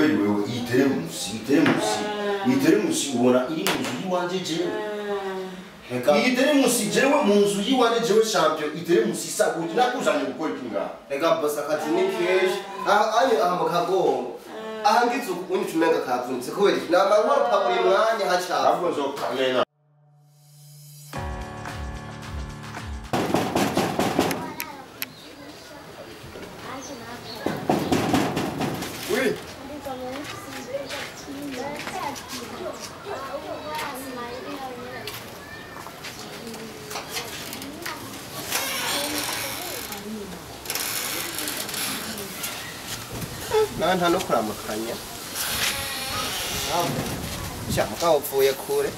Kweli wewe iyi teremusi ubona iri mu nzu y'iwanje jewe. Iyi teremusi jewe mu nzu y'iwanje jewe champion, iyi teremusi isa gute? Nakuzanye gukora iki ngaha? Reka boss, akazi ni kenshi. Aha anye aha mu kagongo. Aha ngize ukuntu umenga kavunitse kubera iki? Nama nkoropa buri mwanya hacafu. Ahubwo nzokamena. Oui. Nawe nta no kuramukanya. Sha mugabo upfuye kure.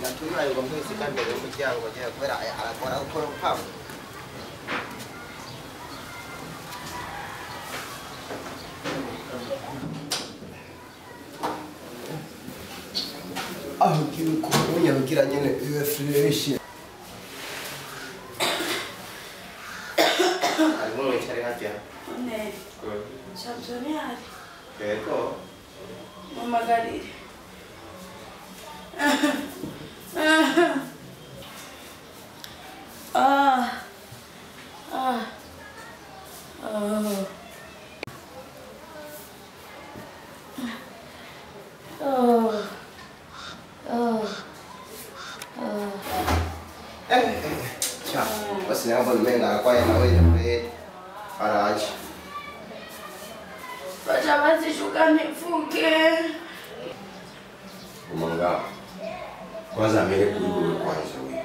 Natumaye ngo mpese kandi mbere y'umuryango agiye kubera aragora gukora upamo. Aho ugiye kugira nyene ibe fresh. Harimo mwicare harya. Ne. Champion hari. Yego. Mumagarire. Ah. Ah. Oh. Oh. Oh. Oh. Cha, basi nabona umenga arwaye nawe nyene araje. Bacha bazishuka nifuke. Umanga. Kwanza mbere kuri wewe kwanza wewe.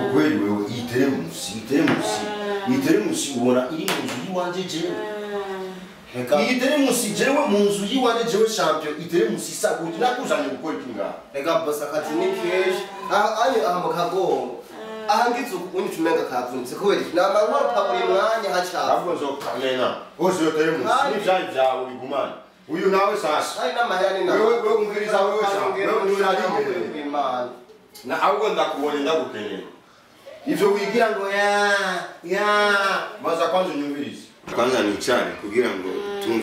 Ukweli wewe iyi teremusi ubona iri mu nzu y'iwanje jewe. Iyi teremusi jewe mu nzu y'iwanje jewe champion, iyi teremusi isa gute? Nakuzanye gukora iki ngaha? Reka boss, akazi ni kenshi. Aha anye aha mu kagongo. Aha ngize ukuntu umenga kavunitse kubera iki? Nama nkoropa buri mwanya hacafu. Ahubwo nzokamena. Hose iyo teremusi n'ivyayi vyawe bigumane. Uyu nawe sasa. Ari n'amahera ni nawe. Wewe umviriza wewe sasa. Wewe nurari Imana. Na ahubwo ndakubonye ndagukeneye. Ivyo wigira ngo ya maza kwanza unyumvirize. Kwanza nicare kugira ngo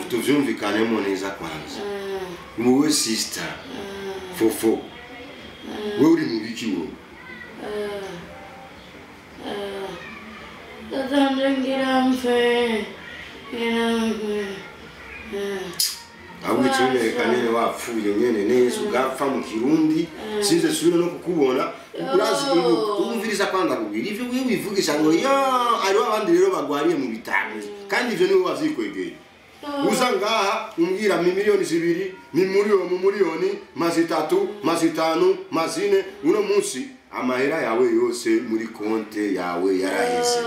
tuvyumvikanemo neza kwanza. Muwe sister. Fofo. Wewe uri mu biki wowe? Tata ngira mfe. Ngira mfe. Ahubwo icyereka nyene wapfuye nyene neza ugapfa mu Kirundi sinze subira no kukubona. Urazi umviriza kwanda kubwira ivyo wewe wivugisha ngo ya hariho abandi rero bagwariye mu bitaro kandi ivyo niwe wavyikwegeye. Uza ngaha umbwira mi miliyoni 2 mi miliyoni mazi 3 mazi 5 mazi 4 uno munsi amahera yawe yose muri konte yawe yaraheze.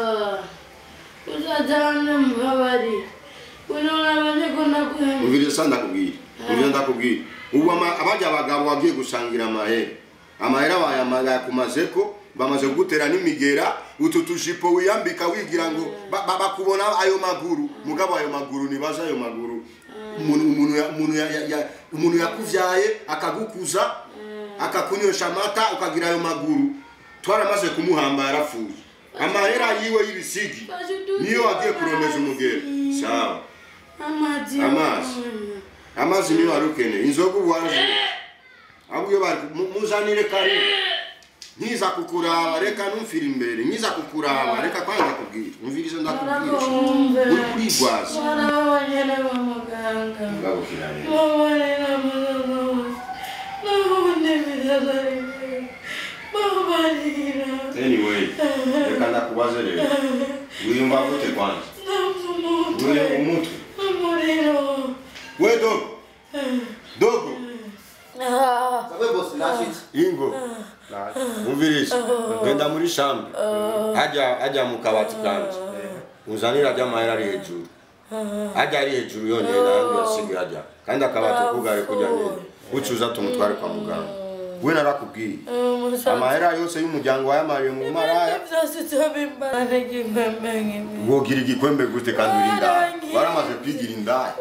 Uzatana mbabari. Umviriza ndakubwira. Umviriza ndakubwira. Ubu abajya abagabo bagiye gusangira amahera. Amahera bayamara kumazeko bamaze kugutera n'imigera utu tujipo wiyambika wigira ngo bakubona ayo maguru mugabo ayo maguru nibaza ayo maguru umuntu yakuvyaye akagukuza akakunyosha amata ukagira ayo maguru twaramaze kumuhamba yarapfuye. Amahera yiwe y'ibisigi niyo agiye kuromeza umugera. Sawa. Amazi niyo arukene inzoga uwaje ahubwo bari muzanire kare nkiza kukuraba reka numfira imbere nkiza kukuraba reka kwanza kubwira umvirize ndakubwira uri kurigwaza anyway reka ndakubaze rero wiyumva gute kwanza umutwe we dogo dogo Sabe boss nashitse ingo umvirize genda muri chambre hajya mu kabati kanje uzanira ajya amahera ari hejuru ajya ari hejuru yonyine ahandi yasigaye ajya kandi akabati kugare kujya nyine ucuza tumutware kwa muganga we narakubwiye amahera yose y'umuryango wayamariye mu maraya wogira igikwembe gute kandi uri indaya waramaze kwigira indaya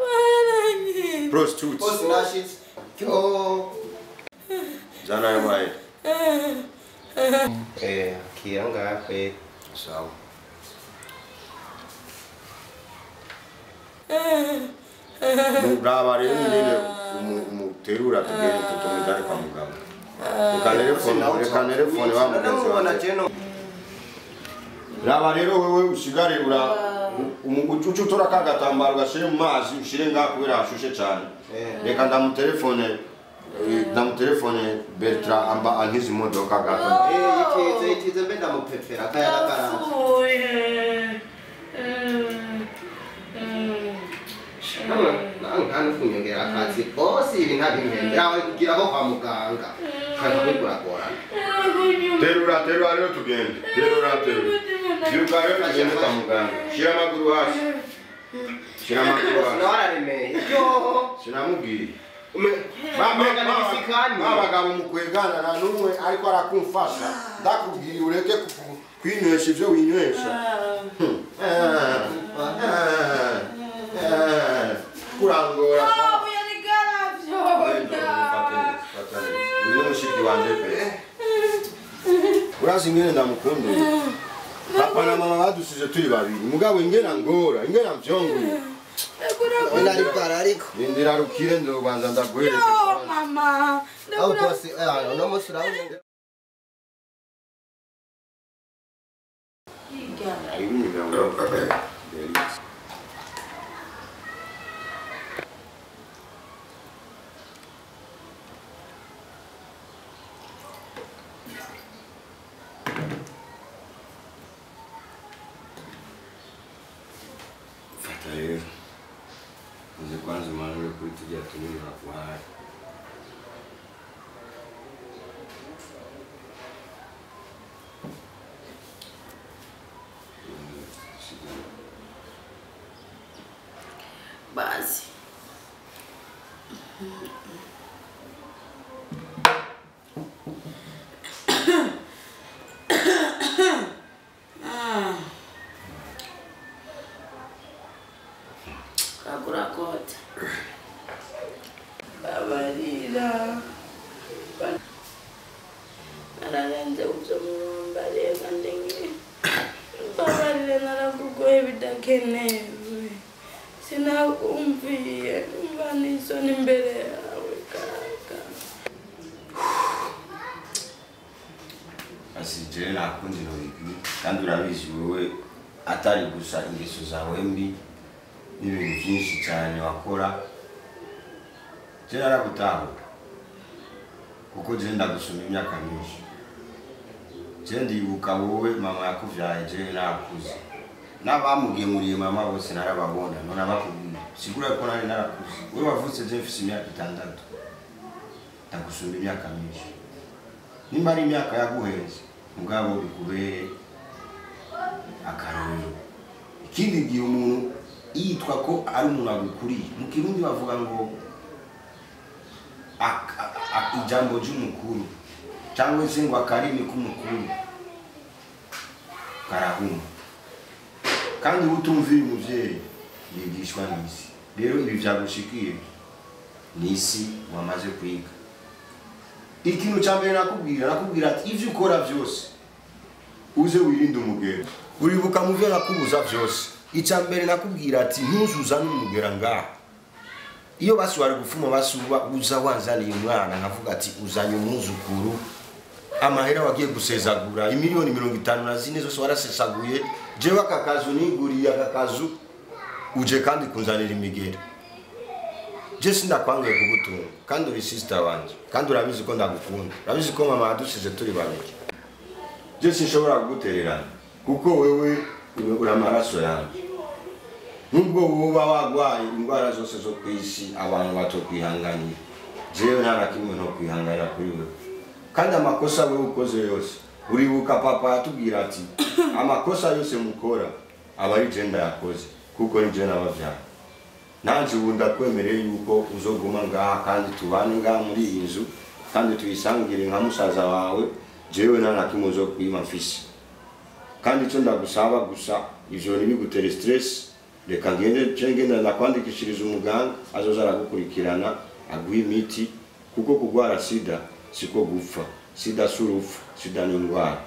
prostitute boss nashitse cyo zana ayo mahera Kira ngaha kweli. Sawa. Raba rero nyine umuterura tugende tutumujane kwa muganga. Reka nerefone wa mugenzi wanje. Raba rero wewe usigare ura ucuca utora ka gatambaro gashire mu mazi ushire ngaha kubera hashushe cyane. Reka ndamutelefone Bertrand amba ankize imodoka gato. Itize mbe ndamupepera akayaga karanze. Nta kunyongera akazi bose ibi ntabimpembera aho kugira aho kwa muganga kandi kuragorana. Terura rero tugende. Terura. Byuka rero tugende kwa muganga. Shira amaguru hasi. Nararemeye. Yo sinamubwiye. Babagabo mukwegana na numwe ariko arakumfasha. Ndakubwiye ureke kwinywesha ivyo winywesha. Kurangora. Uyu mushiki wanje pe. Urazi ingene ndamukunda. Papa na mama badusize turi babiri. Mugabo ingena ngora, ingena mvyonguye. Unarikara ariko. Ndindira rukire ndobanza ndagwereke. Yo mama. Aho bosi, no musura. Fata rero. Uze kwanza umanure kuri tujya tunini bakuhaye. Basi. Kakurakota. Babarira. Nararenze kubyo mumbariye kandi ngiye. Babarira narakugoye bidakenewe. Sinakumviye mba n'isoni imbere yawe kaka. Asi jewe nakundi nobigwi kandi urabizi wewe atari gusa ingeso zawe mbi n'ibintu byinshi cyane wakora. Jewe naragutahura kuko jewe ndagusoma imyaka myinshi. Jewe ndibuka wowe mama yakuvyaye jewe nakuze. N'abamugemuriye mama bose narababona none abakubwiye sigura ko nari narakuze. Wewe wavutse jewe mfise imyaka 6 ndagusumba imyaka myinshi. Nimba ari imyaka yaguhenze mugabo bikubere akarorero. Ikindi gihe umuntu yitwa ko ari umuntu agukuriye mu Kirundi bavuga ngo ijambo ry'umukuru cyangwa se ngo akarimi k'umukuru karahuma. Kandi utumvira umuvyeyi yigishwa n'isi. Rero ibi vyagushikiye n'isi wamaze kwiga. Ikintu cya mbere nakubwira ati ivyo ukora vyose uze wirinde umugera. Uribuka muvyo nakubuza vyose. Icya mbere nakubwira ati ntuzuzane umugera ngaha. Iyo basi wari gufuma basi uza wanzaniye umwana nkavuga ati uzanye umwuzukuru. Amahera wagiye gusezagura imiliyoni 54 zose warasesaguye. Jewe aka kazu niguriye aka kazu uje kandi kunzanira imigera. Je sindakwangiye kugutunga kandi uri sister wanje kandi urabizi ko ndagukunda. Urabizi ko mama yadusize turi babiri. Je sinshobora kugutererana kuko wewe uri amaraso yanjye. Nubwo woba wagwaye indwara zose zo kwisi abantu batokwihanganira, jewe nta na kimwe no kwihangana kuri wewe. Kandi amakosa wewe ukoze yose uribuka papa yatubwira ati amakosa yose mukora aba ari je ndayakoze kuko ni je nabavyara. Nanje ubu ndakwemereye yuko uzoguma ngaha kandi tubane ngaha muri iyi nzu kandi tuyisangire nka musaza wawe. Jewe nta na kimwe uzokwima mfise. Kandi icyo ndagusaba gusa ivyo ntibigutere stress. Reka ngende ngenda ndakwandikishiriza umuganga azoza aragukurikirana aguha imiti kuko kugwara sida siko gupfa. Sida si urupfu, sida ni indwara.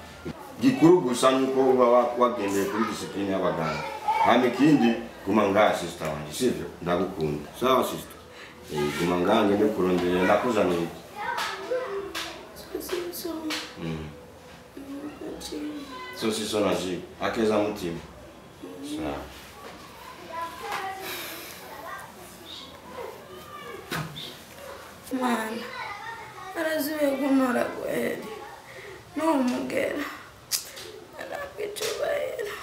Gikuru gusa nuko uba wagendeye kuri discipline y'abaganga. Hama ikindi, guma ngaha sister wanje, sivyo? Ndagukunda. Sawa sister? Guma ngaha ngende kurondera, ndakuzanira iki? Sosiso. Sosiso na ji. Akeza mutima. Sawa. Mana, arasubiye kuntora kweli. N'umugera arabwa icubahiro.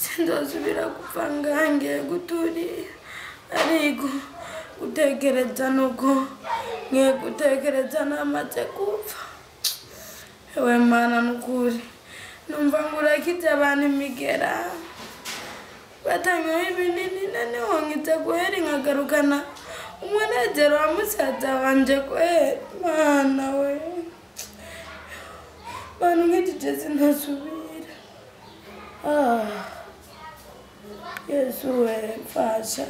Sinzosubira gupfa ngangiye guturira, ariko gutekereza nuko ngiye gutekereza namaze gupfa. Ewe Mana, nukuri numva ngo urakiza abantu imigera batanyoye ibinini, noneho nkiza guhera nkagarukana umunezero wa musaza wanje kweli. Mana we, Mana nkijije sinasubira. Yesu we, mfasha.